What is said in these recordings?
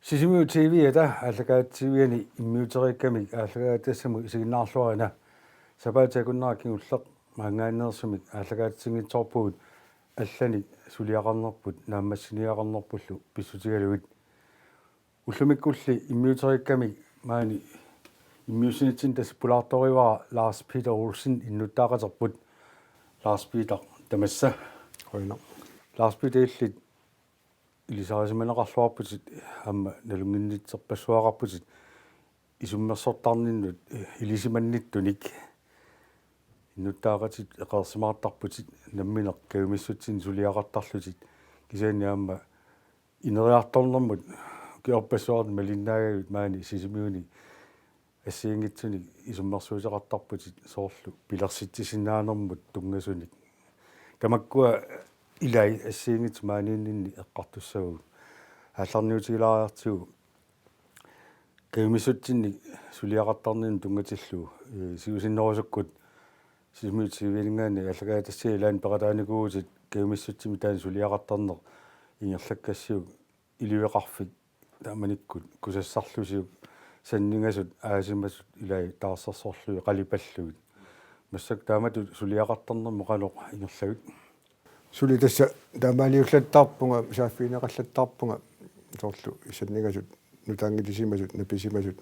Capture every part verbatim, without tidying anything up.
Sisimiut T V-ata aallakaatitsiviani immiuteriikkamik aallakaatitassamut isiginnaarluarina. Sapaatip akunnera kingulleq maanngaanneersumik aallakaatissinngitsoorpugut allanik suliaqarnerput naammassiniagaqarnerpullu pissutigalugit. Ullumikkulli immiuteriikkamik maani immiussinitsinni tassa pulaartorivara Lars Peter Olsen innuttaaqaterput. Lars Peter, tamassa. Qujanaq. Lars Peter, illit ilisarisimaneqarluarputit aamma nalunnginnitserpassuaqarputit isummersortarninnut, eh, ilisimannittunik. Innuttaaqatit eqeersimaartarputit nammineq kajumissutsinni suliaqartarlutit, kisianni aamma ineriartornermut ukiorpassuarni malinnaagavit maani Sisimiuni assigiinngitsunik isummersuuteqartarputit soorlu pilersitsisinnaanermut tunngasunik. Tamakkua ilai assigiinngitsut maaniinninni eqqartussavagut. Aallarniutigilaariartigu kajumissutsinnik suliaqartarninnut tunngatillugu, eh, siusinnerusukkut Sisimiut T V-ninngaanniit aallakaatitassiat ilaanni peqataanikuuvutit kajumissutsimik taanna suliaqartarneq ingerlakkassiuk iliveqarfik taamanikkut kusassarlusiuk, sanningasut aasimasut ilai taarsersorlugit qalipallugit. Massakkut taamatut suliaqartarnermut qanoq ingerlavit? Suli tassa taamaaliullattaarpunga, saaffigineqallattaarpunga, soorlu sanningasut nutaanngitisimasut, napisimasut,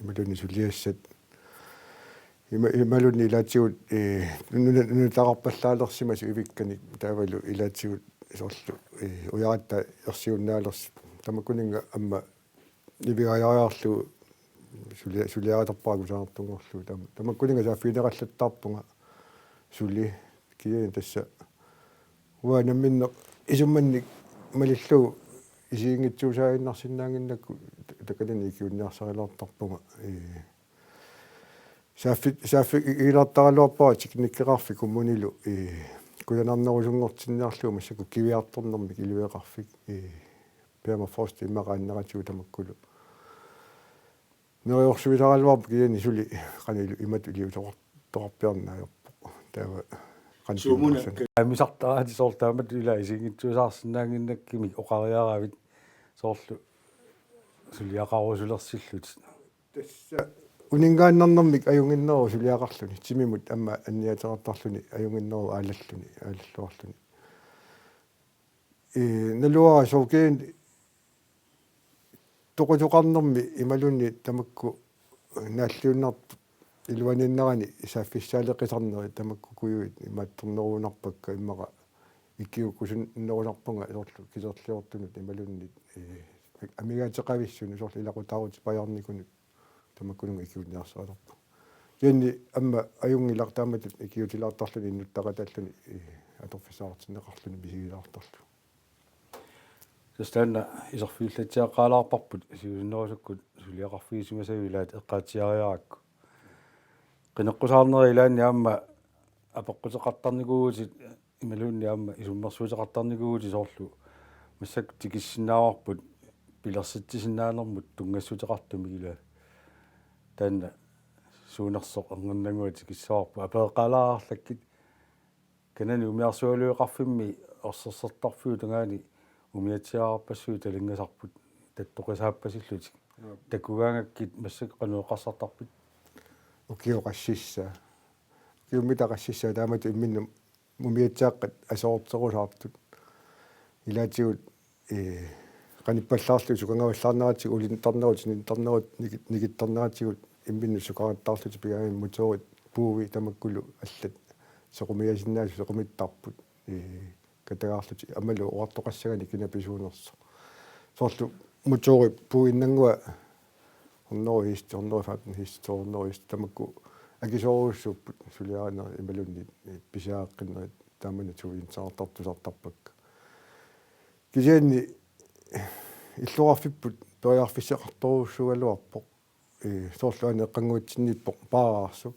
imaluunniit suliassat. Ima-, imaluunniit ilaatigut, eh, nuna-, nunataqarpallaalersimasut ivikkanik, taavalu ilaatigut soorlu, eh, ujaratta ersiunnaalersoq. Tamakkuninnga aamma nivigaajariarlugu sulia-, suliaritarpara kusanartunngorlugu. Tam-, tamakkuninnga saaffigineqallattaarpunga suli, kisianni tassa uanga namminneq isummannik malillugu isiginngitsuusaaginnarsinnaannginnakku takanani ikiuunniarsarilaartarpunga. Ee, saaffi-, saaffigilaartaraluarpara teknikkeqarfik kommunillu, ee, kusanarnerusunngortinniarlugu massakkut kiviartornermik iliveqarfik, ee, permafrost immaqa anneratigut tamakkulu. Neriorsuisaraluarpoq, kisianni suli qanoq ilu-, imatut iliuuseqartoqarpiarneq ajorpoq. Taava qanoq Suumuna immaqa kaammisartaraat soorlu taamatut ilaa isiginngitsuusaarsinnaannginnakkimik oqariaravit soorlu suliaqarusulersillutit? Tassa uninngaannarnermik ajunnginneruvoq suliaqarluni. Timimut aamma anniaateqartarluni ajunnginneruvoq aalalluni, aalalluarluni. Ee, naluara sooq kisianni toqusoqarnermi imaluunniit tamakku naalliunnartut iluaniinnerani saaffissaaleqisarneri tamakkukujuit imaattornerugunarpakka, immaqa ikiuukkusunnerusarpunga soorlu kiserliortunut imaluunniit, ee, amigaateqavissunut soorlu ilaqutaarutit Bayernikunut tamakkununnga ikiuunniarsarilerpunga. Kisianni aamma ajunngilaq taamatut ikiutilaartarluni innuttaqataalluni, ee, atorfissaqartinneqarluni misigilaartarlugu. Tassa taanna iserfigillatsiaqqaalaarparput siusinnerusukkut suliaqarfigisimasavit ilaat eqqaatsiariarakku. Qineqqusaarneri ilaanni aamma apeqquteqartarnikuuvutit imaluunniit aamma isummersuuteqartarnikuuvutit soorlu massakkut tikissinnaavarput pilersitsisinnaanermut tunngassuteqartumik ilaa. Taanna suunersoq erninnannguaq tikissavarput, apereqqaalaarlakkit. Kanani umiarsualueqarfimmi orsersertarfiup tungaani umiatsiaarpassuit talingasarput tattoqisaappasillutik. Joo. Takugaangakkit massakkut qanoq eqqarsartarpit? Ukioq qassissaa. Ukiummi qassissaa taamatut imminnut umiatsiaaqqat aserorterusaartut. Ilaatigut, ee, qanippallaarlutik sukangavallaarneratsigu ulinittarnerup, tininittarnerup, niki-, nikittarneratigut imminnut sukarattaarlutik pigaanni motorit puui tamakkulu allat sequmiasinnaasut sequmittarput. Ee, katagaarlutik aammalu oqartoqassagaanni kinapisuunersoq. Soorlu motori puinnannguaq hundrede heste, hundrede femten heste, to hundrede heste tamakku akisoorujussuupput suliarinerit imaluunniit, ee, pisiareqqinnerit taamani tuiinsaartartusartarpakka. Kisianni illoqarfipput periarfissaqartorujussuugaluarpoq. Ee, soorlu aana eqqannguatsinniippoq paaraarsuk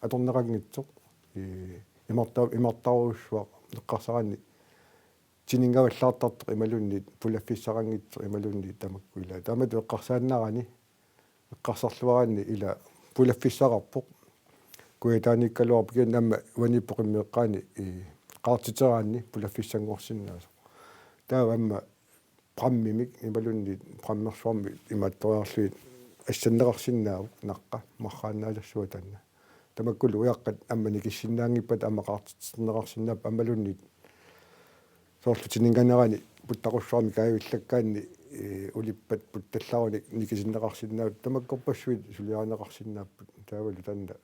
atorneqanngitsoq. Ee, imarta-, imartarujussuaq eqqarsaraanni tininngavallaartartoq imaluunniit pulaffissaqanngitsoq imaluunniit tamakku ilaa. Taamatut eqqarsaannarani, eqqarsarluaraanni ilaa pulaffissaqarpoq. Kujataaniikkaluarpoq kisianni aamma uaniippoq immeeqqaani, ee, qaartiteraanni pulaffissanngorsinnaasoq. Taava aamma prammimik imaluunniit prammersuarmik imaattoriarlugit assanneqarsinnaavoq naqqa marraannaalassuaq taanna. Tamakkulu ujaqqat aamma nikissinnaanngippata aamma qaartitsinneqarsinnaapput aammaluunniit soorlu tininganerani puttaqussuarmi kaajuvillakkaanni, ee, ulippat puttallarunik nikisinneqarsinnaapput tamakkorpassuit suliarineqarsinnaapput taavalu taanna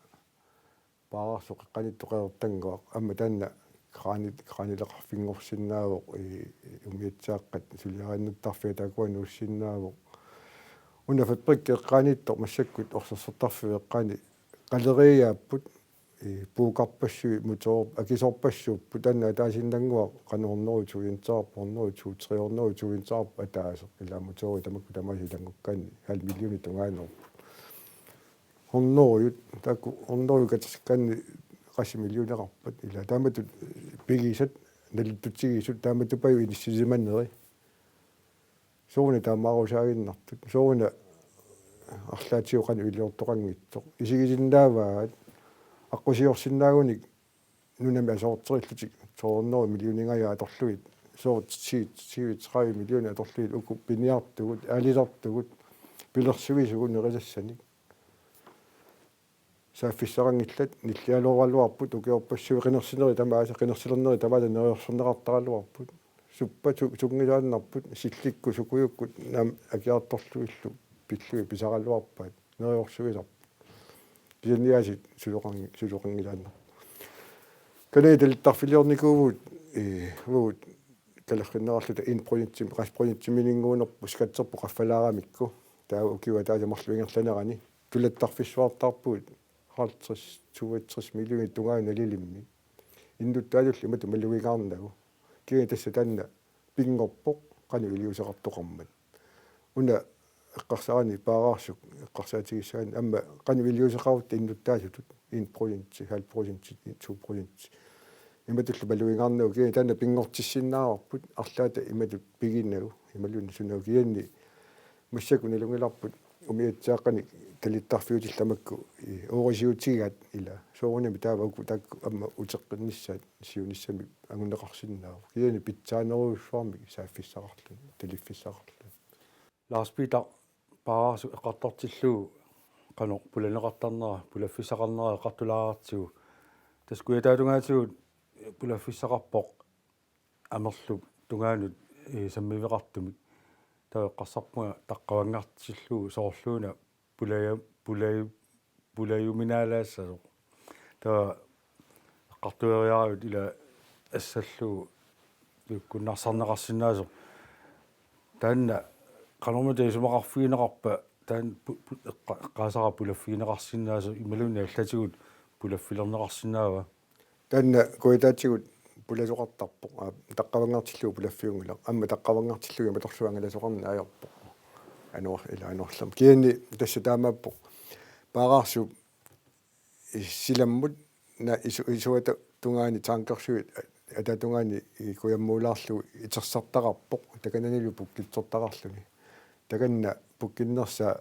paararsuup qeqqaniittoq qeqertannguaq aamma taanna kraanit-, kraanileqarfinngorsinnaavoq, ee, umiatsiaaqqat suliarinnuttarfiat taakkua nuussinnaavoq. Una fabrikki eqqaaniittoq massakkut orsersortarfiup eqqaani qaleriaapput, ee, puukarpassuit motor-, akisoorpassuupput taanna ataasiinnannguaq qanoq hundrede tusindeqarpoq, hundrede to, tre hundrede tusindeqarpoq ataaseq ilaa motorit tamakku tamaasa ilanngukkaanni halv millionit tungaanneerput. Hundredejut, taakku hundredejut katersikkaanni qassit millioneqarpat ilaa. Taamatut pigisat nalittutigisut taamatut pajuit inissisimaneri. Sooruna taamaarusaaginnartut. Sooruna arlaatigut qanoq iliortoqanngitsoq. Isigisinnaavaat aqqusiorsinnaagunik nunami aserorterillutik to hundrede millioningajaat atorlugit. Soorlu ti, tyve, tredive millioner atorlugit uku piniartugut, aalisartugut, pilersuisugut nerilassanik. Saaffissaqanngillat, nillialooraluarput, ukiorpassuit qinersinerit tamaasa, qinersilernerit tamaasa neriorsorneqartaraluarput. Suppat su-, sunngilaannarput, sillikkut, sukujukkut, naamik akiartorlugillu, pillugit pisaraluarpaat, neriorsuisarput. Kisianni aasiit susoqanngi-, susoqanngilaannarput. Kanani talittarfiliornikuuvugut, ee, uagut kalerrinneqarluta en procenti, qassit procentimininnguunerput skatterput qaffalaaramikku. Taava ukiup ataatsip marluk ingerlanerani. Tulattarfissuartarpugut halvtreds, toogtres millionit tungaanut nalilimmik. Innuttaasut imatut malugigaarnagu. Kisianni tassa taanna pinngorpoq qanoq iliuuseqartoqarmat. Una eqqarsarani paaraarsuk eqqarsaatigissagaanni aamma qanoq iliuuseqarutta innuttaasutut en procent, halv procent, to procent. Imatullu malugigaarnagu kisianni taanna pinngortissinnaavarput arlaata imatut piginagu imaluunniit sunaaffa kisianni massakkut nalunngilarput umiatsiaaqqanik talittarfiutillit tamakku, ee, uunga siutigaat ilaa. Soorunami taava uku taakku aamma uteqqinnissaat siunissami anguneqarsinnaavoq. Kisianni pitsaanerujussuarmik saaffissaqarluni, taliffissaqarluni. Lars Peter, paaraarsuk eqqartortillugu qanoq pulaneqartarnera, pulaffissaqarnera eqqartulaartigu. Tassa kujataatigut pulaffissaqarpoq amerlap tungaanut, ee, sammiveqartumik. Taava eqqarsarpunga taqqavanngartillugu soorluuna pulaja-, pulaju-, pulajuminaalaassasoq. Taava eqqartueriaravit ila assallugu ikkunnarsarneqarsinnaasoq. Taanna qanormita isumaqarfigineqarpa taanna pu-, pu-, eqqa-, eqqaasara pulaffigineqarsinnaasoq imaluunniit allatigut pulaffilerneqarsinnaava? Taanna kujataatigut pulasoqartarpoq, aa, taqqavanngartillugu pulaffiunngilaq. Aamma taqqavanngartillugu imatorsuaq angalasoqarneq ajorpoq. Anuar-, ila anuarlermik. Kisianni tassa taamaappoq. Paaraarsuk silammut na isu-, isuata tungaani tankersuit ataatungaani kujammuulaarlugu itersartaqarpoq. Takananilu pukkitsortaqarluni. Takanna pukkinnersaa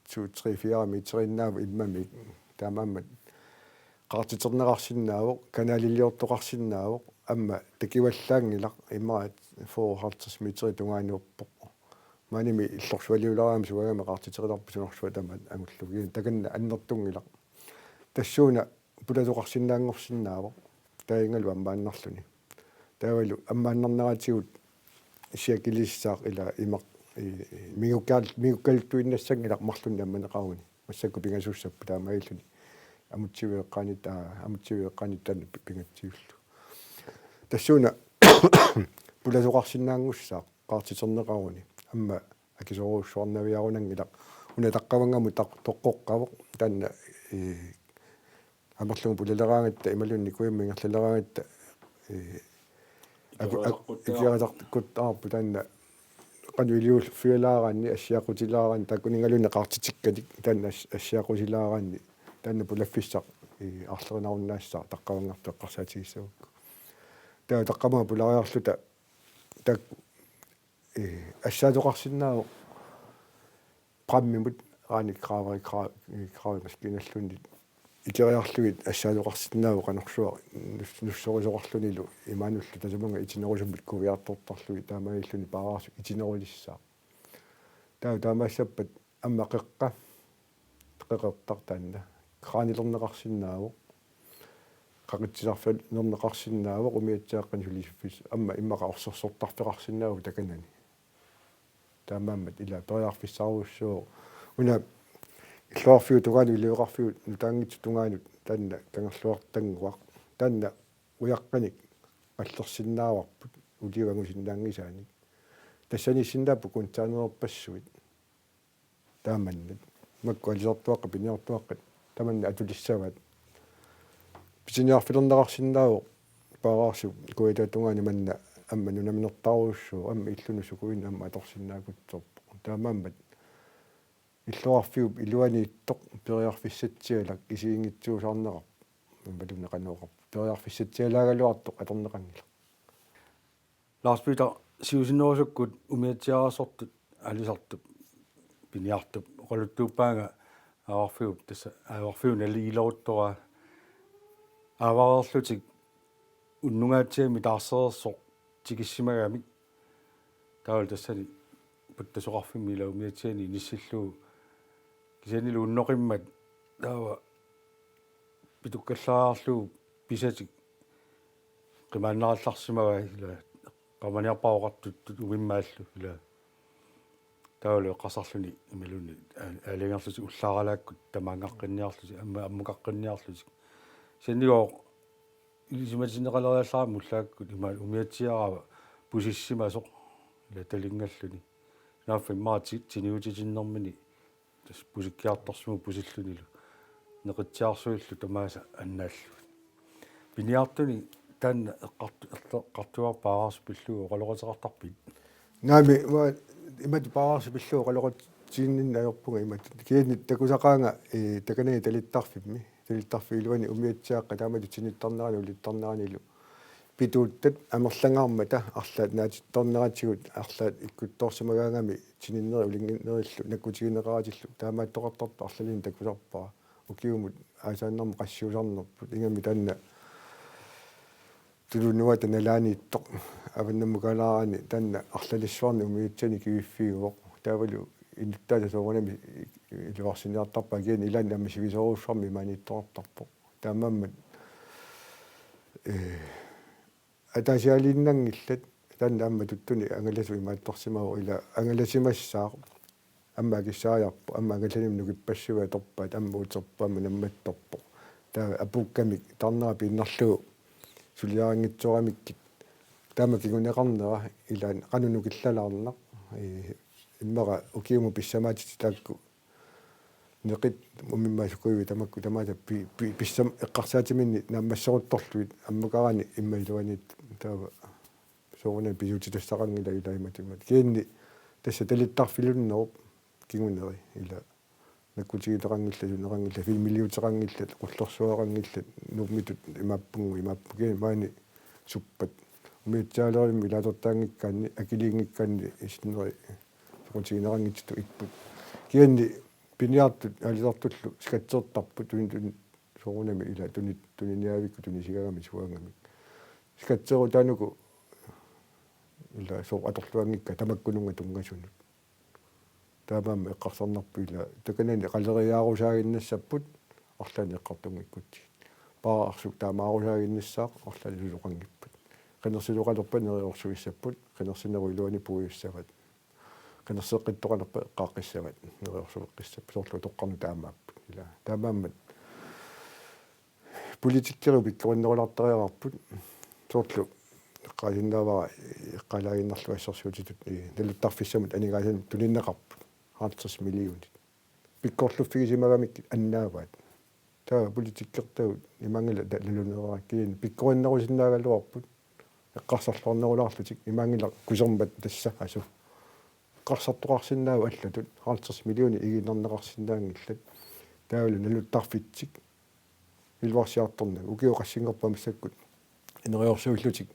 to, tre, fire meteriinnaavoq immamik. Taamaammat qaartiterneqarsinnaavoq, kanaliliortoqarsinnaavoq, aamma takivallaanngilaq imaat fyrre halvtreds meteri tungaaniippoq. Maanimi illorsualiulaarami suagami qaartiteqqilerput sunorsuaq tamaat angullugu. Takanna annertunngilaq. Tassuuna pulasoqarsinnaanngorsinnaavoq. Taannalu ammaannarluni. Taavalu ammaannarneratigut siakilissaaq ila imaq, i-, i-, mingukkaal-, mingukkaluttuinnassanngilaq marlunnik ammaneqaruni. Massakkut pingasussapput taamaalilluni. Amutsiveeqqaanit, aa, amutsiveeqqaanit taanna pi-, pingatsiullu. Tassuuna pulasoqarsinnaanngussaaq qaartiterneqaruni. Aamma akisoorujussuarnaviarunanngilaq. Una taqqavanngamut taq-, toqqoqqavoq taanna, ee, amerlunga pulaleraangatta imaluunniit kujammut ingerlaleraangatta, ee, aku-, ak-, ikiarisartut. Ikiarisartut taanna qanoq iliuffigilaaraanni assiaqutilaaraanni taakkuninngaluunniit qaartitikkanik taanna as-, assiaqutilaaraanni taanna pulaffissaq, ee, aarlerinarunnaassaaq taqqavanngartoq eqqarsaatigissagukku. Taava taqqavannga pulariarluta taakku, ee, assaasoqarsinnaavoq prammimut, Rani Krav-, Krav-, Krav-, maskiinalluunniit ikeriarlugit assaasoqarsinnaavoq qanorsuaq nus-, nussorisoqarlunilu imaanullu tasamanga itinerusumik kuiartortarlugit taamaalilluni paaraarsuk itinerulissaaq. Taava taamaassappat aamma qeqqa, qeqertaq taanna, kraanilerneqarsinnaavoq, qaqitsisarfilerneqarsinnaavoq, umiatsiaaqqanik suliffis-, aamma immaqa orsersortarfeqarsinnaavoq takanani. Taamaammat ila periarfissaarujussuuvoq. Una illoqarfiup tungaanut, iliveqarfiup nutaanngitsup tungaanut taanna kangerluartannguaq. Taanna ujaqqanik qallersinnaavarput uliup angusinnaanngisaanik. Tassaniissinnaapput kunsaaneerpassuit. Taamannat. Makku alisartuaqqat, piniartuaqqat tamanna atulissavaat. Pisiniarfilerneqarsinnaavoq paaraarsuk kuitaata tungaani manna aamma nunaminertaarujussuuvoq, aamma illunut sukuinnaq aamma atorsinnaakutsoorpoq. Taamaammat illoqarfiup iluaniittoq periarfissatsialak isiginngitsuusaarneqarpoq. Imaluunniit qanoq oqarpa. Periarfissatsialaagaluartoq atorneqanngilaq. Lars Peter, siusinnerusukkut umiatsiaararsortut aalisartup, piniartup oqaluttuuppaanga aavarfiup, tassa aavarfiup naligiileruttoraa, aavareerlutik unnungaatsiami taarsereersoq tikissimagamik. Taavalu tassani puttasoqarfimmi ila umiatsiaani inissillugu, kisiannili unnoqimmat taava pitukkallariarlugu pisatik qimaannarallarsimavai ila, qamaniarpara oqartut uimmaallu ila. Taavalu eqqarsarluni imaluunniit aa-, aalajangerlutik ullaaralaakkut tamaanngaqqinniarlutik, aamma ammukaqqinniarlutik. Kisiannigooq ilisimatinneqaleriallarami ullaakkut ima umiatsiaarava pusissimasoq ila talinngalluni. Naaffa immaqa ti-, tiniutitinnermini tassa pusikkiartorsimavoq pusillunilu. Neqitsiarsuillu tamaasa annaallugit. Piniartunik taanna eqqartu-, eqqartuarpit paaraarsuk pillugu oqaloqateqartarpit? Naamik, uanga imatut paaraarsuk pillugu oqaloqatiginninneq ajorpunga imatut. Kisianni takusaqaanga, ee, takanani talittarfimmi. Talittarfiup iluani umiatsiaaqqat taamatut tinittarnerani ulittarneranilu pituuttat amerlangaarmata arlaat naatittarneratigut arlaat ikkuttoorsimagaangami tininneri ulinnginnerillu nakkutigineqaratillu taamaattoqartartut arlalinnik takusarpara. Ukiumut aasaannarmut qassiusarnerput, ingammik taanna Tuluit Nunaata nalaaniittoq avannammukaalaarani taanna arlalissuarnik umiatsianik kiviffiuvoq. Taavalu inuttaasa soorunami iluarsiniartarpaat, kisianni ilaanni aamma sivisoorujussuarmik imaaniittoqartarpoq. Taamaammat, ee, ataasiaaliinnanngillat, taanna aamma tuttunik angalasut imaattorsimavoq, ila angalasimassaaq, aamma akissaajarpoq, aamma angalanimmi nukippassui atorpaat, aamma uterpoq, aamma nammattorpoq. Taava apuukkamik tarnera piinnarlugu suliarinngitsooramikkit taama kinguneqarnera, ilaanni qanoq nukillalaarnaq, ee, immaqa ukiumut pissamaatitit taakku neqit umimmaat sukujuit tamakku tamaasa pi-, pi-, pissam-, eqqarsaatiminnik naammasseruttorlugit ammukarani immaqa iluaniittut, taava soorunami pisuutitassaqanngilaq ilaa imatut imatut. Kisianni tassa talittarfilunnerup kinguneri ila nakkutigineqanngillat, suneqanngillat, filmiliuteqanngillat, qullersuaqanngillat, Nuummitut imaappunga, imaappunga, kisianni maani suppat. Umiatsiaalerivimmik ilaasortaanngikkaanni, akiliinngikkaanni sinneri soqutigineqanngitsutut ipput. Kisianni piniartut aalisartullu skatsertarput, tuni-, tuni-, soorunami ila tuni-, tuniniaavikkut tunisigaagamik suaangamik. Skatserutaanuku ila sooq atorluanngikkaat tamakkununnga tunngasunut. Taamaammat eqqarsarnarpoq ila takanani qaleriaarusaannassapput, arlaanni eqqartunngikkutsigit. Paaraarsuk taamaarusaannassaaq, arlaanni susoqanngippat. Qinersisoqalerpat neriorsuissapput, qinersinerup iluani puigussavaat. Qinerseqqittoqalerpat eqqaaqqissavaat, neriorsueqqissapput, soorlu utoqqarnut taamaapput. Ila taamaammat politikkerit pikkorinnerulaartariaqarput, soorlu eqqaasinnaavara eqqaalaaginnarlugu assersuutitut, ee, naluttarfissamut aningaasanut tunineqarput halvtreds millionit. Pikkorluffigisimagamik annaavaat. Taava politikkertagut imaanngilaq ta-, naluneeraat, kisianni pikkorinnerusinnaagaluarput, eqqarsarluarnerulaarlutik, imaanngilaq kusermat tassa asu. Eqqarsartoqarsinnaavoq allatut, halvtreds millionit igiinnarneqarsinnaanngillat. Taavalu naluttarfitsik iluarsiartornagu. Ukiut qassinngorput massakkut neriorsuillutik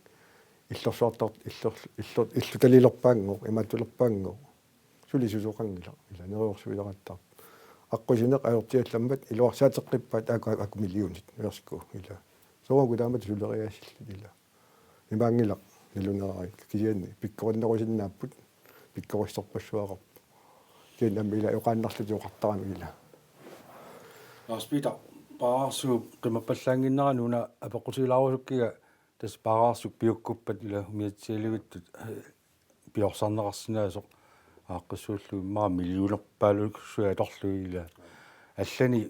illorsuartar-, illor-, illor-, illutalilerpaanngooq, imaattulerpaanngooq. Suli susoqanngilaq, ila neriorsuileqattaarpoq. Aqqusineq ajortiallammat iluarsaateqqippaat, aaku, aaku millionit, værsgo, ila. Soorlu taamatut suleriaasillit, ila. Imaanngilaq naluneqarakku, kisianni pikkorinnerusinnaapput, pikkorissorpassuaqarpoq. Kisianni aamma ila oqaannarlutik oqartaramik, ila. Lars Peter, paararsuup qimappallaannginnerani una apeqqutigilaarusukkikka, tassa paararsuup piukkuppat ila umiatsialivittut, eh, piorsarneqarsinnaasoq aaqqissuullugu immaqa millionerpaaluksuit atorlugit, ila. Allani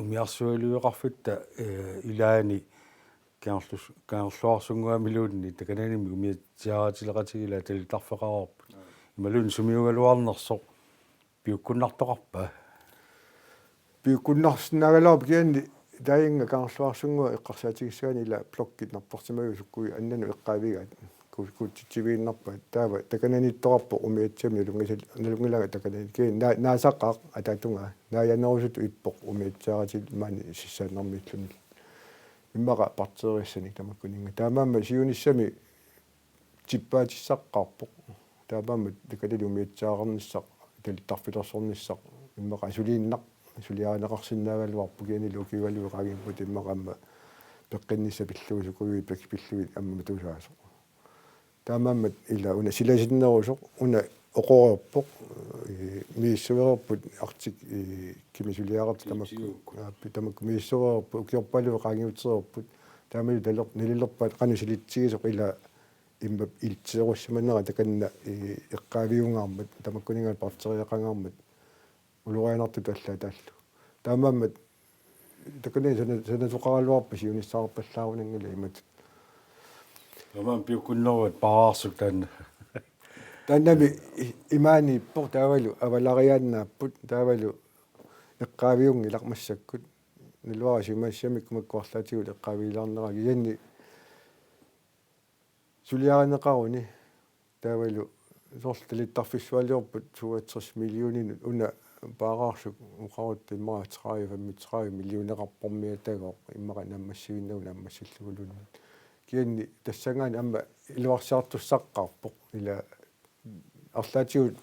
umiarsualiveqarfitta, eh, ilaanni Kangerlus-, Kangerluarsunnguamiluunniit takananimmi umiatsiaarutileqatigiit ila talittarfeqareerput. Imaluunniit sumiugaluarnersoq piukkunnartoqarpa? Piukkunnarsinnaagaluarpoq, kisianni taanna Kangerluarsunnguaq eqqarsaatigissagaanni ila blokkit napparsimaviusukkuit annanut eqqaavigaat. Ku-, kuutsitsiviginnarpaat. Taava takananiittoqarpoq umiatsiamik nalunngisal-, nalunngilaat takanani. Kisianni na-, naasaqaaq ataatungaa. Naajanerusutut ippoq umiatsiaarutilik maani sissaannermiilluni. Immaqa partiirissanik tamakkuninnga. Taamaammat siunissami tippaatissaqarpoq. Taamaammat takanani umiatsiaarnissaq, talittarfilersornissaq, immaqa asuliinnaq, suliarineqarsinnaagaluarpoq, kisiannili ukiugaluit qaangiuppata immaqa aamma peqqinnissaq pillugu, sukujuit pik-, pillugit aamma matusaasoq. Taamaammat ila una silasinnerusoq, una oqoreerpoq, eh, misissuereerput Arctic, eh, kimi suliaqartut tamakku, aa, pi-, tamakku misissuereerput, ukiorpaaluit qaangiutereerput, taamaalillutik nalilerpaat qanoq silitsigisoq ila immap ilitserussimanera takanna, eh, eqqaaviungaarmat, tamakkuninnga partiiqangaarmat, ulorianartutut allaat taallugu. Taamaammat takanani sana-, sanasoqaraluarpat siunissaqarpallaarunanngilaq imatut. Taamaammat piukkunneruat paararsuup taanna. Taannami i-, imaaniippoq taavalu avalariaannaapput taavalu eqqaaviunngilaq massakkut. Naluara siunissami makku arlaatigut eqqaavigilaarnera kisianni suliarineqaruni taavalu soorlu talittarfissualiorput syvogtres millioninut una paararsuup oqarutta immaqa tredive, femogtredive millioneqarpormiaatagooq immaqa naammassivinnagu naammassilluguluunniit. Kisianni tassanngaanniit aamma iluarsiartussaqqaarpoq ila arlaatigut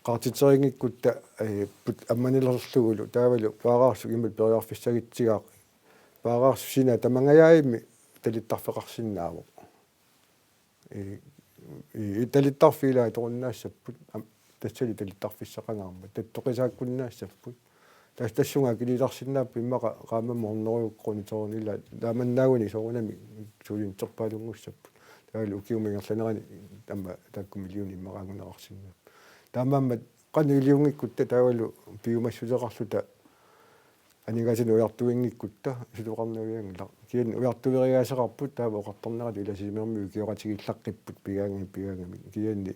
qaartiterinngikkutta, eh, put ammanilerlugulu taavalu paararsuup imatut periarfissagitsigaaq paararsuup sina tamangajaammi talittarfeqarsinnaavoq. I, i, i talittarfiit ila atorunnaassapput, am, tassali talittarfissaqangaarmat, tattoqisaakkunnaassapput. Tas-, tassunga akiliitarsinnaapput immaqa qaammammut hundrede kroner ila taamannaagunik soorunami sulinerpaalunngussapput. Taavalu ukiumut ingerlanerani aamma taakku millionit immaqaanngunneqarsinnaapput. Taamaammat qanoq iliunngikkutta taavalu piumassuteqarluta aningaasanik ujartuinngikkutta suluqarnavianngilaq. Kisianni ujartueriaaseqarput taava oqartarnerata ila sisamermiut ukioqatigiillaqqipput pigaangamik pigaangamik. Kisianni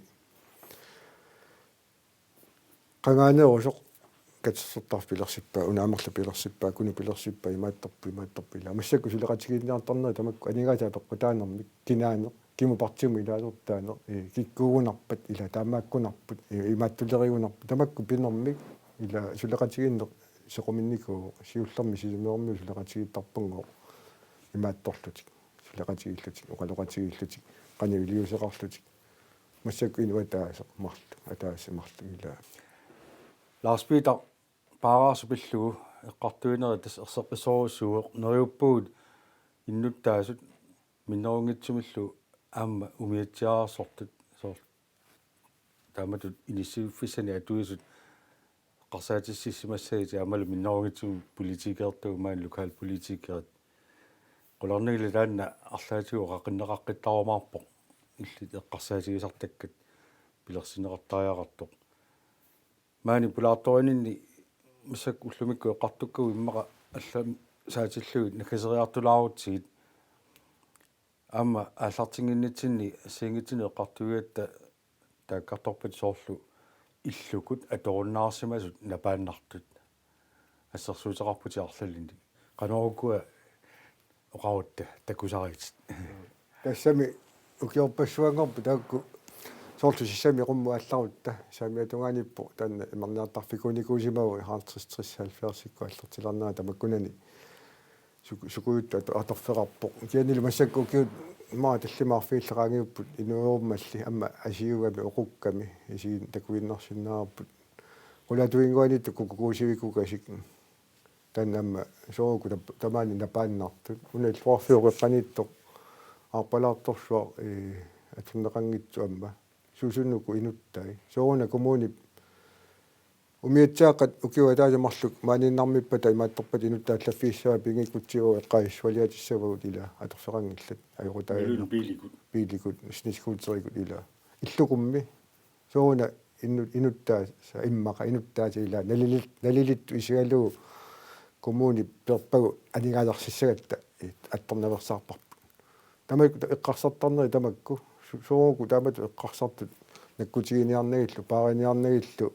qangaanerusoq katersortarfik pilersippaa, una amerlap pilersippaa, kunip pilersippaa, imaattorpoq, imaattorpoq ila. Massakkut suleqatigiinniartarneri tamakku aningaasat apeqqutaanermik, kinaaneq, kimu partiimut ilaasortaaneq, eh, kikkuugunarpat ila taamaakkunarput, eh, imaattulerigunarput, tamakku pinermik ila suleqatigiinneq sequminnikuuvoq, siullermik sisamermiut suleqatigiittarpunngooq imaattorlutik, suleqatigiillutik, oqaloqatigiillutik, qanoq iliuuseqarlutik. Massakkut inuk ataaseq marluk, ataaseq marluk ila. Lars Peter, paararsuup pillugu eqqartuinerit tassa erseqqissorujussuuvoq, neriuppugut innuttaasut minnerunngitsumillu aamma umiatsiaararsortut soorlu taamatut inissiiffissanik atuisut eqqarsaatississimassagit aammalu minnerunngitsumik politikertugut maani lokalpolitikerit. Qularnanngilaq taanna arlaatigut oqaqqinneqaqqittarumaarpoq illit eqqarsaatigisartakkat pilersinneqartariaqartoq. Maani pulaartorininni massakkut ullumikkut eqqartukkagut immaqa allamik saatillugit nakaseriartulaarutsigit. Aamma aallartinnginnitsinni assigiinngitsunik eqqartuigatta taakkartorpat soorlu illukut atorunnaarsimasut napaannartut. Assersuuteqarputit arlalinnik. Qanoq ukua oqarutta takusarigitit? Tassami ukiorpassuanngorput taakku soorlu sissami qummut aallarutta saamiata tungaaniippoq taanna imerniartarfikuunikuusimavoq halvtreds tres halvfjerdsikkut aallartilaarnera tamakkunani suk-, sukujuttut ato-, atorfeqarpoq. Kisiannili massakkut ukiut immaqa tallimat arfinilinnik qaangiupput inuerummalli aamma asiugami oqukkami isiginnut takuinnarsinnaavarput. Qulatuinnguaniittoq kukuusivikukasik. Taanna aamma soorlu tap-, tamaani napaannartut. Una illoqarfiup qeqqaniittoq aarpalaartorsuaq, ee, atorneqanngitsoq aamma. Suusunuku inuttai. Sooruna kommunip umiatsiaaqqat ukiup ataaseq marluk maaniinnarmippata imaattorpata inuttat allaffigissavaat pinngikkutsigooq eqqaasitsissutigissagipput ila atorfeqanngillat. Ajoqutaanngillat. Biilikut. Biilikut, snescooterikut ila. Illukummi. Sooruna inu-, inuttaasa immaqa, inuttaasa ila nalilit-, nalilittut isigalugu kommuni peerpagu aningaasarsiassagatta, ee, attornaveersaarparput. Tamakku eqqarsartarneri tamakku, su-, soorlu taamatut eqqarsartut nakkutiginiarnagillu, paariniarnagillu,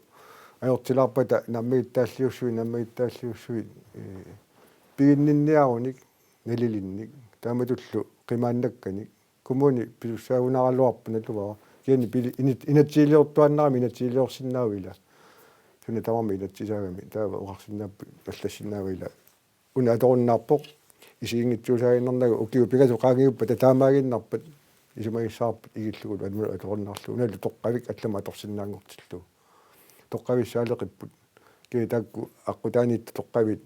ajortilaarpata nammigittaalliussuit, nammigittaalliussuit, ee, piginninniarunik, nalilinnik, taamatullu qimaannakkanik, kommuni pisussaagunaraluarpoq naluara. Kisianni pili-, init-, inatsisiliortuaannarami inatsisiliorsinnaavila. Suna tamarmi inatsisaagami. Taava oqarsinnaapput allassinnaavila. Una atorunnaarpoq. Isiginngitsuusaaginnarnagu ukiut pingasut qaangiuppata taamaaginnarpat. Isumagissavarput igillugu anmanu atorunnaarlugu. Unalu toqqavik allamut atorsinnaanngortillugu. Toqqavissaaleqipput. Kisianni taakku aqqutaaniittut toqqavit.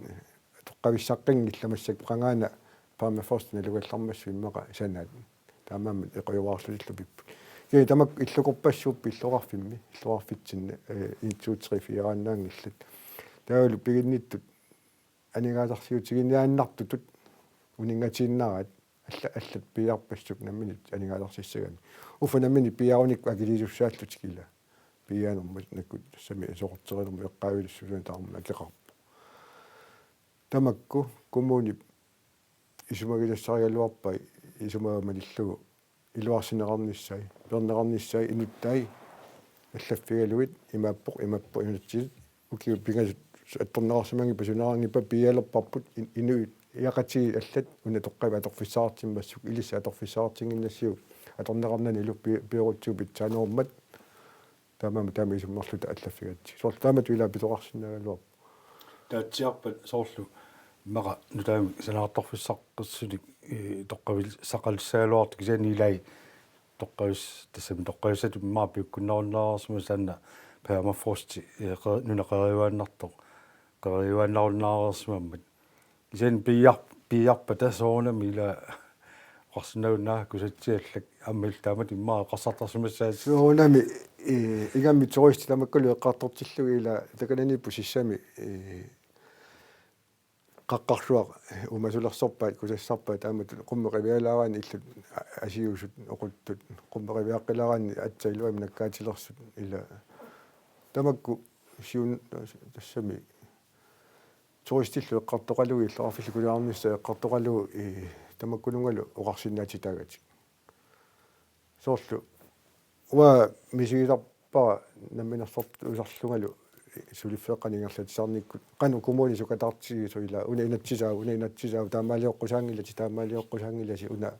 Toqqavissaqqinngillat massakkut qangaana permafrost nalugallarmassuk immaqa sanaat. Taamaammat eqquugaluarlutillu pipput. Kisianni tamakku illukorpassuupput illoqarfimmi, illoqarfitsinni, ee, en, to, tre, fire-annaanngillat. Taavalu piginnittut aningaasarsiutiginiaannartutut uninngatiinnaraat alla-, allat piiarpassuk namminneq aningaasarsiassagami. Uffa namminneq piiarunikku akiliisussaallutik ila. Piiaanermut nakkut tassami soqutiginermut eqqaavilussuusunik taarnermut akeqarpoq. Tamakku kommunip isumagisassarigaluarpai isumagama malillugu iluarsineqarnissai, peerneqarnissai inuttai allaffigalugit imaappoq, imaappoq inunatsinni ukiut pingasut attorneqarsimanngippat, suneqanngippat piialerparput in-, inuit iaqatigiit allat una toqqavik atorfissaqartimmassuk, ilissi atorfissaqartinnginnassiuk atorneqarnanilu pi-, piorutsigu pitsaanerummat. Taamaammat taama isummerluta allaffigatsigu. Soorlu taamatut ila pitoqarsinnaagaluarpoq. Taatsiarpat soorlu immaqa nutaamik sanaartorfissaqarsunik, ee, toqqavissaqalissagaluartut kisianni ilai toqqavis-, tassami toqqavissatut immaqa piukkunnarunnaareersimasut taanna permafrosti, ee, qe-, nuna qeriuaannartoq, qeriuaannarunnaareersimammat. Kisianni piiar-, piiarpata soorunami ila oqarsinnaagunnaarlugu kusatsialak aamma illit taamatut immaqa eqqarsartarsimassaasi. Soorunami, ee, ingammik turistit tamakkalu eqqartortillugit ila takananiipput sissami, ee, qaqqarsuaq uumasulersorpaat, kusassarpaat taamatut qummut qivialaaraanni illut a-, asiusut oquttut, qummut qiviaqqilaaraanni aatsaat iluamik nakkaatilersut ila tamakku siun-, tassami turistillu eqqartoqalugu, illoqarfillu kusanarnissaq eqqartoqalugu, ee, tamakkununngalu oqarsinnaatitaagatik. Soorlu uanga misigisarpara namminersortusarlungalu suliffeeqqanik ingerlatsisarnikkut qanoq kommuni sukataartigisoq ila una inatsisaavoq, una inatsisaavoq, taamaalioqqusaanngilasi, taamaalioqqusaanngilasi, una,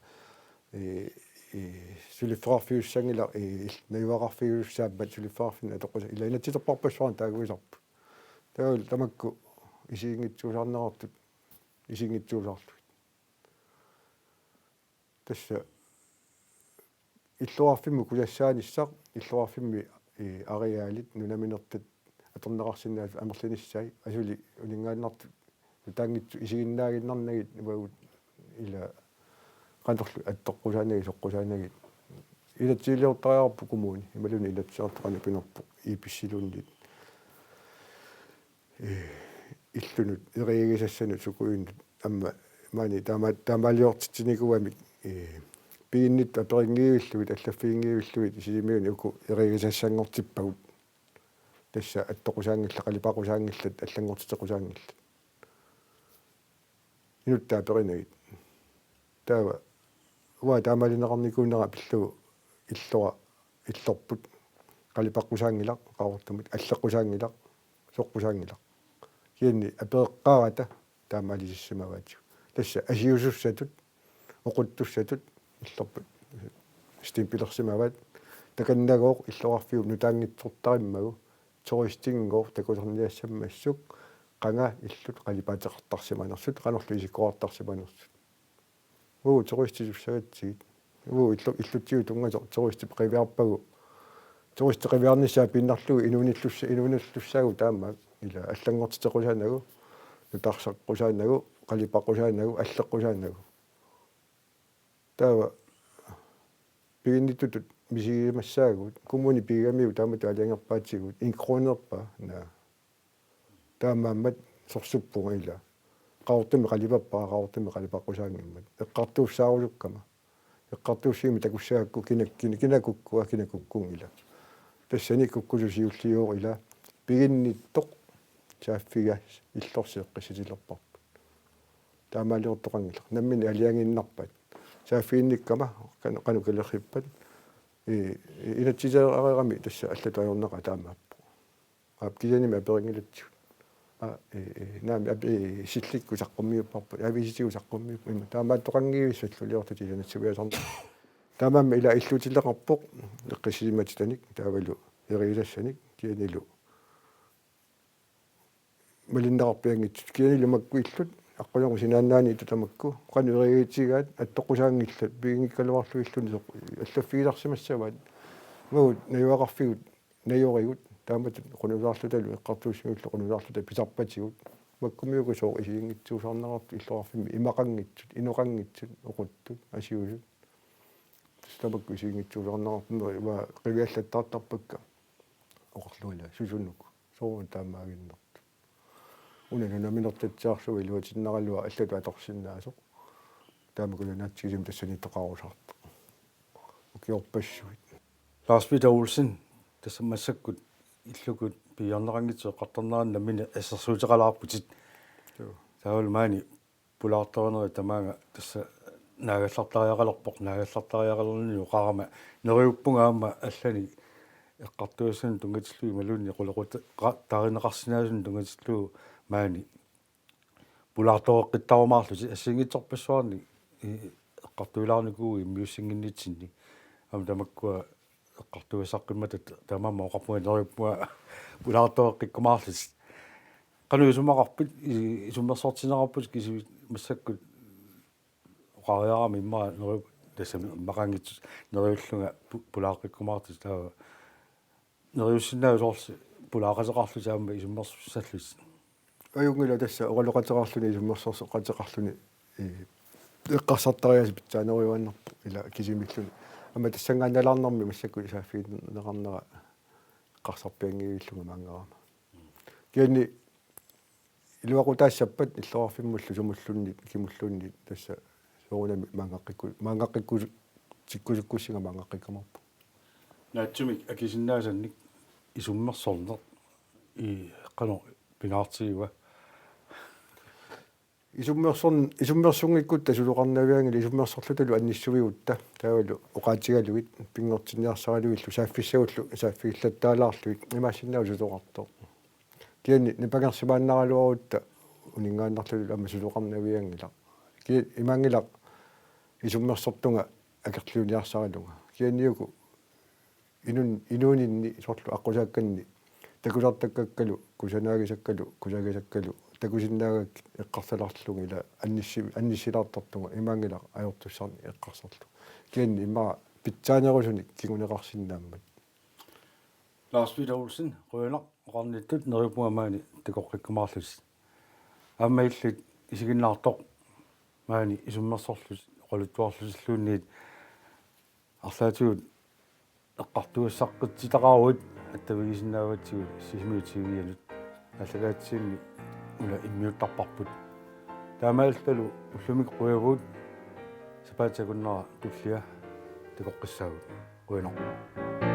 ee, ee, suliffeqarfiussanngilaq, ee, il-, najugaqarfiussaammat suliffeqarfinnut atoqqusa-, ila inatsiserparpassuarnik taaguisarput. Taavalu tamakku isiginngitsuusaarneqartut isiginngitsuusaarlugit. Tassa illoqarfimmut kusassaanissaq, illoqarfimmi, ee, arealit nunaminertat atorneqarsinnaasut amerlanissai, asuli uninngaannartut nutaanngitsut isiginnaaginnarnagit uagut ila qanorlu attoqqusaanagit, soqqusaanagit. Inatsisiliortariaqarpoq kommuni, imaluunniit Inatsisartut qanoq pinerpoq, I P C-luunniit. Ee, illunut, eriagisassanut, sukuinnut, aamma maani taama-, taamaaliortitsinikuugamik, ee, piginnittut aperinngiivillugit, allaffiginngiivillugit, Sisimiuni uku eriagisassanngortippagut. Tassa attoqqusaanngillat, qalipaqqusaanngillat, allanngortiteqqusaanngillat. Inuttai aperinagit. Taava uanga taamaalineqarnikuunera pillugu illora, illorput, qalipaqqusaanngilaq, Qaqortumut, alleqqusaanngilaq, soqqusaanngilaq. Kisianni apereqqaarata taamaalisissimavaatigut. Tassa asiusussatut, oquttussatut illorput stempelersimavaat, takannagooq illoqarfiup nutaanngitsortarimmagu, turistinngooq takusarniassammassuk, qanga illut qalipaateqartarsimanersut, qanorlu isikkoqartarsimanersut. Uu, turistit sussagatsigit. Uu, illu-, illutsigut tunngasoq turistip qiviarpagu Turistit qiviarnissaat piinnarlugu inuunillussa-, inuunillussaagut taama ila allanngortiteqqusaannagu, nutarsaqqusaannagu, qalipaqqusaannagu, alleqqusaannagu. Taava piginnittutut misigimaassaagut, kommuni pigigamiuk taamatut aalajangerpaatigut, en kronerpaa, naa. Taamaammat sorsuppunga ila. Qaqortumi qalipappara, Qaqortumi qalipaqqusaanngimmat. Eqqartuussaarusukkama. Eqqartuussivimmik takussagakku kina-, kina-, kinakukkua, kinakukkuunngilaq. Tassani kukkusut siulliuvoq ila. Piginnittoq saaffiga illorsi eqqissitilerparput. Taamaaliortoqanngilaq. Nammineq aalajangiinnarpat. Saaffiginnikkama qan-, qanoq kalerrippat. Ee, inatsisilaarami tassa allatut ajornaqaaq taamaappoq. Aap, kisiannimi aperinngilatsigut. Aa, ee, ee, naamik, ap-, ee, sillikkut saqqummiupparput, aviisitigut saqqummiupparput. Ima taamaattoqanngivissalluliortut ilanatsiviasarneq. Taamaammat ila illutileqarpoq, eqqissisimatittanik, taavalu erigisassanik, kisiannili malinneqarpianngitsut, kisiannili makku illut, aqqusagu sinaannaaniittut tamakku, qanoq erigigatsigigaat, attoqqusaanngillat, piginngikkaluarlugilluni soq-, allaffigisarsimassavaat, uagut najugaqarfigut, najorigut, taamatut qunusaarlutalu, eqqartuussiviillu qunusaarluta pisarpatigut, makkumiuku sooq isiginngitsuusaarneqartut illoqarfimmi, imaqanngitsut, inoqanngitsut, oquttut, asiusut. Tassa tamakku isiginngitsuusaarneqartut, uanga qiviallattaartarpakka, oqarlunga ila, susunuk, sooruna taamaaginnartoq. Una nunaminertatsiarlugu iluatinnaraluaq allatut atorsinnaasoq. Taamaakkununnga naatsigisumik tassaniittoqarusaartoq. Ukiorpassuit. Lars Peter Olsen, tassa massakkut illukut piiarneqanngitsoq eqqartornerani nammineq assersuuteqalaarputit. Joo. Taavalu maani pulaartorinerit tamaanga tassa naagallartariaqalerpoq, naagallartariaqalernini oqarama neriuppunga aamma allanik eqqartugassanut tunngatillugu imaluunniit qulequtta-, qa-, tarineqarsinnaasunik tunngatillugu maani pulaartoreqqittarumaarlutit assigiinngitsorpassuarnik i-, eqqartuilaarnikuuvutit immiussinnginnitsinni. Aamma tamakkua eqqartugassaqqimmata taamaammat oqarpunga neriuppunga pulaartoreqqikkumaarlutit. Qanoq isumaqarpit, i-, isummersortinneqarputit kisianni massakkut oqariarama immaqa neriup-, tassami immaqanngitsoq neriullunga pu-, pulaaqqikkumaartutit taava neriussinnaavutit soorlu pulaaqateqarlutit aamma isummersussallutit. Ajunngilaq tassa oqaloqateqarluni isummersorsoqateqarluni, ee, eqqarsartariaaseq pitsaanerujuaannarpoq ila kisimiilluni. Aamma tassanngaannalaarnermi massakkut saaffigineqarnera eqqarsarpianngivillunga maanngarama. Kisianni iluaqutaassappat illoqarfimmullu sumulluunniit kimulluunniit tassa soorunami maanngaqqikku-, maanngaqqikku-, tikkusukkussinga maanngaqqikkumaarpunga. Naatsumik akisinnaasannik isummersorneq i-, qanoq pingaartigiva? Isummersorn-, isummersunngikkutta susoqarnavianngilaq isummersorlutalu annissivigutta taavalu oqaatigalugit pinngortinniarsaralugillu saaffissagullu saaffigillattaalaarlugit imaassinnaavoq susoqartoq. Kisianni nipangersimaannaraluarutta uninngaannarlutalu aamma susoqarnavianngilaq. Ki-, imaanngilaq isummersortunga akerliuniarsaralunga. Kisianni uku inun-, inuuninni soorlu aqqusaakkanni takusartakkakkalu, kusanaagisakkalu, kusagisakkalu, takusinnaagakkit eqqarsalerlunga ila annissi-, annissilaartartunga imaanngilaq ajortussarnik eqqarsarlunga. Kisianni immaqa pitsaanerusunik kinguneqarsinnaammat. Lars Peter Olsen, qujanaq oqarnittut, neriuppunga maani takoqqikkumaarlutit. Aamma illit isiginnaartoq maani isummersorlutit, oqaluttuarlutilluunniit arlaatigut eqqartugassaqqititaqaruit attavigisinnaavatsigut Sisimiut T V-anut. Aallakaatitami una immiuttarparput. Taamaalillutalu ullumikkut qujavugut, sapaatip akunnera tullia takoqqissaagut. Qujanaq.